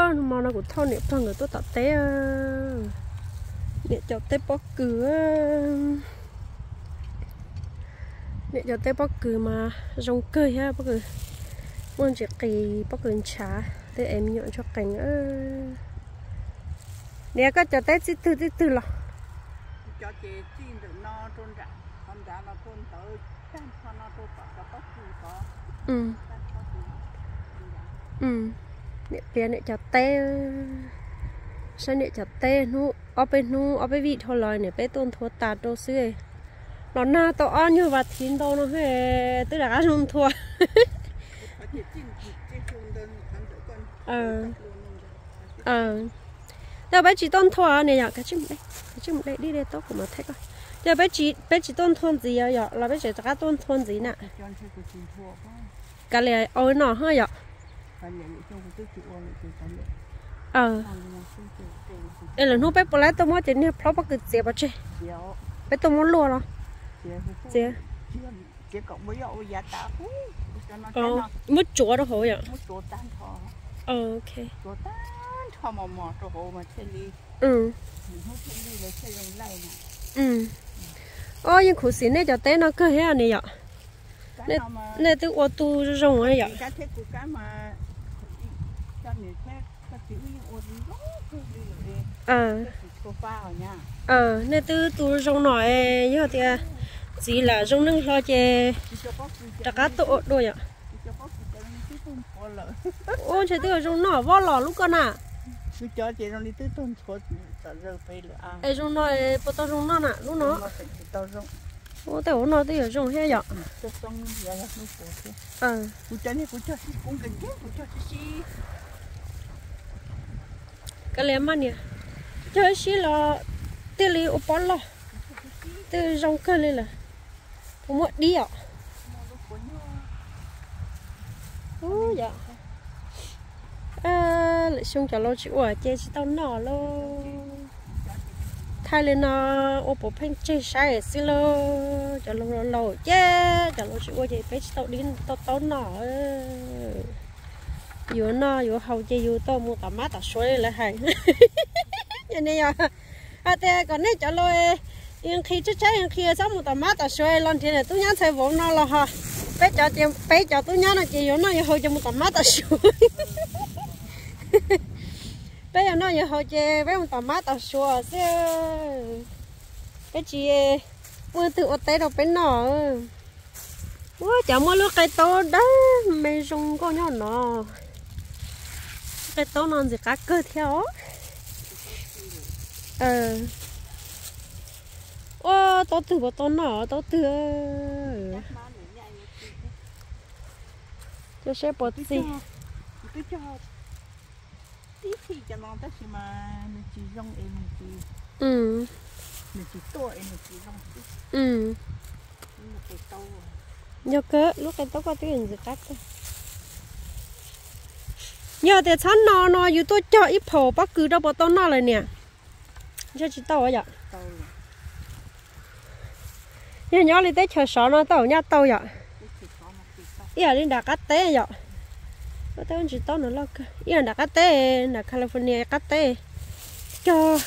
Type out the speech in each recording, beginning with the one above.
Nag hmo no kuv thauj niam pog nkawd tuaj tom teb. Niam cov teb pob kws, niam cov teb pob kws mas zoo kawg thiab, pob kws muaj ntsis qis, pob kws ntshav, twb ev me nyuam ntsuag qees. Niam, koj cov teb txij twg txij twg los? Niam piav niam cov teb, saib niam cov teb hnub, ob peb hnub ob peb vij dhau los niam peb tuaj nthua tas rau xwb. Los nag tau ob nyuag vas thiv ntau no twb rov qab zoo nthua. Yog peb tsis tuaj nthua ne yom, kav tsij mus de dib de tau kuv mam thaij koj. Yog peb tsis tuaj nthua ntxiv yom, los peb tseem rov qab tuaj nthua ntxiv na. Kav liam ua no ho yom. Es lwm hnub peb puas laib tuaj muab cov niag plhaub pob kws txiav pov tseg? Peb tuaj muab luaj los? Txiav. Muab tsuav rau hauv yom? Ok. Ob, yeej khuv xim nej cov teb no kawg thiab ne yom. Nej twb ua tu zoo yom. Nej twb tu zoo no, yog tias txiv lam zoo neej hlo ces rov qab tuaj ua dua yom. Ub, ntshe twb zoo noj voj los lub koj na. Es zoo no puas tau zoo noj na lub no? Ub, tej ub no twb yuav zoo thiab yom. Kav liam mas niam, cog ib sib los thiaj li ua pob loj, twb zoo kawg li lawm. Puas muaj dib os? Ub, yog lwm xyoo cov laus tsis ua ces tsis tau noj lauj. Thaij li no ua puav pheej tseg saib xwb lauj. Cov laus laus ces cov laus tsis ua ces peb tsis tau dib tau taub noj. Yuav noj yuav haus ces yus tau mus tom mab tom suav li lawv hais. Yog ne yog, hais tias kom nej cov laus nqhis tshaib tshaib nqhis txhob mus tom mab tom suav los nrhiav niam tub nyab ntxhais vauv no los ho. Peb cov ces peb cov tub nyab no ces yuav noj yuav haus ces mus tom mab tom suav. Peb yuav noj yuav haus ces peb mus tom mab tom suav xwb. Peb tsis muaj leej twg ua teb rau peb noj. Ua cas muaj lub qe taub dawb me zoo nkauj nyob no. Qe taub no ntxim qab kawg thiab os. Ua taub twg puas tau noj taub twg. Cov seb puas txi. Yog kawg, lub qe taub koj twb ntxim qab kawg. Yog tias txhob no no yus tuaj cog ib phaum pob kws rau puas tau noj lawm niam? Ntshe tsis tau yom. Yog nyob li teb chaws sov no tau nyaj tau yom. Ib yam li nram qab teb yom. Tej ntsis taub no loj kawg ib yam nram qab teb, nram California qab teb. Cog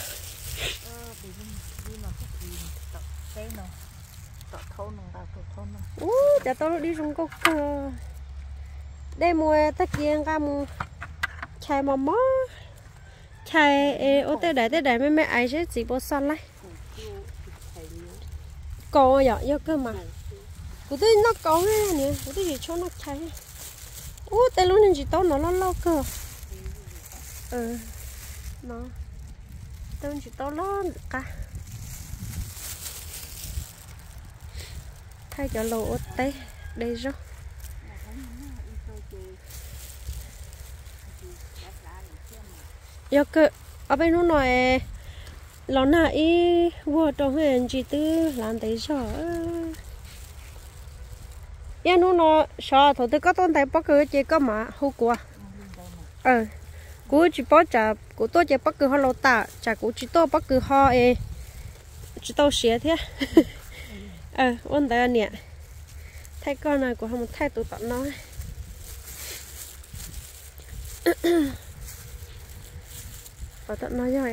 Ub, cov taub lub dib zoo nkauj kawg. Dej mus tag kis nqa mus chais mos mos, chais es ua tej daim tej daim me me ais seb txiv puas xo laij. Kaus yom, yog kawg mas. Kuv twb noj kaus niam, kuv twb tsis tshua noj chais. Ub, tej lub niag ntsis taub no loj loj kawg. Tej ntsis taub loj ntxim qab. Thaij cov laus ua teb de zaub. Yog kawg, ob peb hnub no los nag ib vuag rau ntsis twb hlav ntev zog. Ib hnub no sov thaum twg koj tuaj ntais pob kws ces koj mam hu kuv. Kuv tsis paub tsam kuv tuaj ces pob kws ho laus tas, tsam kuv tsis tuaj pob kws ho es tsis tau siav thiab. Ua ntawd niam, thaij koj no kuv ho mus thaij tus tom no. Tom no yog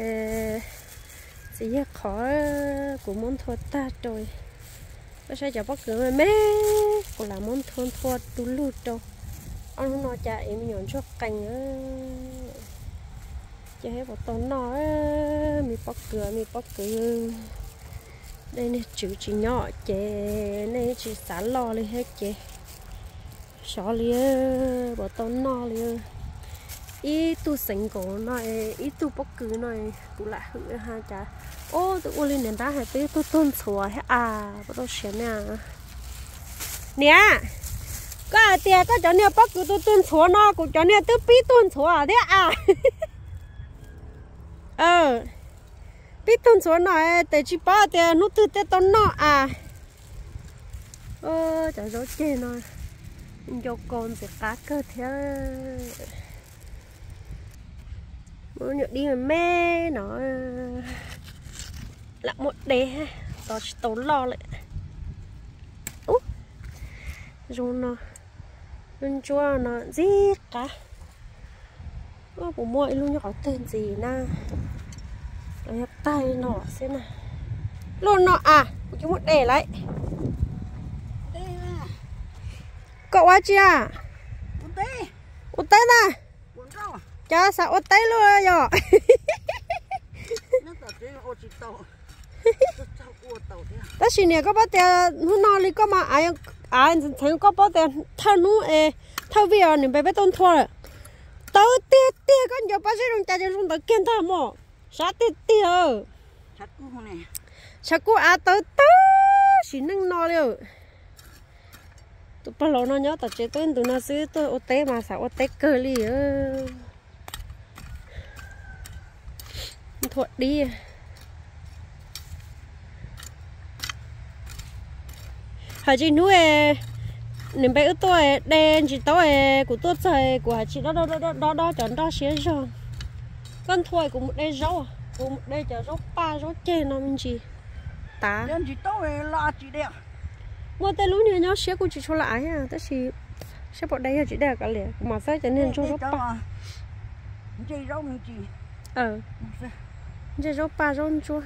txiv yawg qhov kuv muab nthua tag rau. Koj saib cov pob kws me me, kuv lam muab nthua nthua tu lug rau. Ob hnub no cas es me nyuam ntsuag qees, ces thiaj puas tau noj. Me pob kws, me pob kws, dej niag tswv tsis nyob ces nej tsis xav loj li thiab ces xyov li, puas tau noj li. Ib tug xeev nkaus no, ib tug pob kws no, kuv lam hwm ha cas. Ub, twb ua li niam ntab hais, twb tuag tuag ntxhuav thiab as, puas tau siav na. Niam, koj hais tias koj cov niag pob kws tuag tuag ntxhuav no, kuv cov niag twb pib tuag ntxhuav thiab as. Pib tuag ntxhuav no, tes tsis paub tias hnub twg thiaj tau noj as. Cov zaub ceg no ncau kaus ntxim qab kawg thiab. Muab nyuam dib me me no, lam muab de, tos tsis tau loj lawm. Ub, zoo no, lub ntsuab no ntxim qab. Puas muaj ib lub nyob qhov twg ntxiv na? Los yog tag li no xwb na. Lub no as, kuv cia muab de lawm. Koj ua tsi a? Ua teb na. Cas xav ua teb luaj yom? Tab sis niam, koj paub tias hnub no li koj mas av ntxeev ntxeev, koj paub tias thawj hnub es thawj vij os nws npe peb tuaj nthua lawm. Tawv tiag tiag, koj nco Paj Zeb zoo cas ces zoo ntawd kiag ntag mog. Sab tiag tiag. Tshav kub av tawv tag sim neej no li. Tus pog laus no nyob tom tsev twb ntu no xwb, tuaj ua teb mas xav ua teb kawg li. Nthua dib. Hais tsis hnub nws npe wb tuaj de ntsis taub, kuv tuaj txog kuv hais tsis dob dob dob dob cov nroj siab zog. Koj nthua kuv mus de zaub, kuv mus de cov zaub paj zaub ceg no me ntsis tas. Muaj tej lub niag nyob siab kuj tsis tshua lam av thiab, tab sis saib puas de, yog tsis de kav liam, kuv mam xab cov niag ntsuag zaub paj, ntsuag zaub paj zaub ntsuab.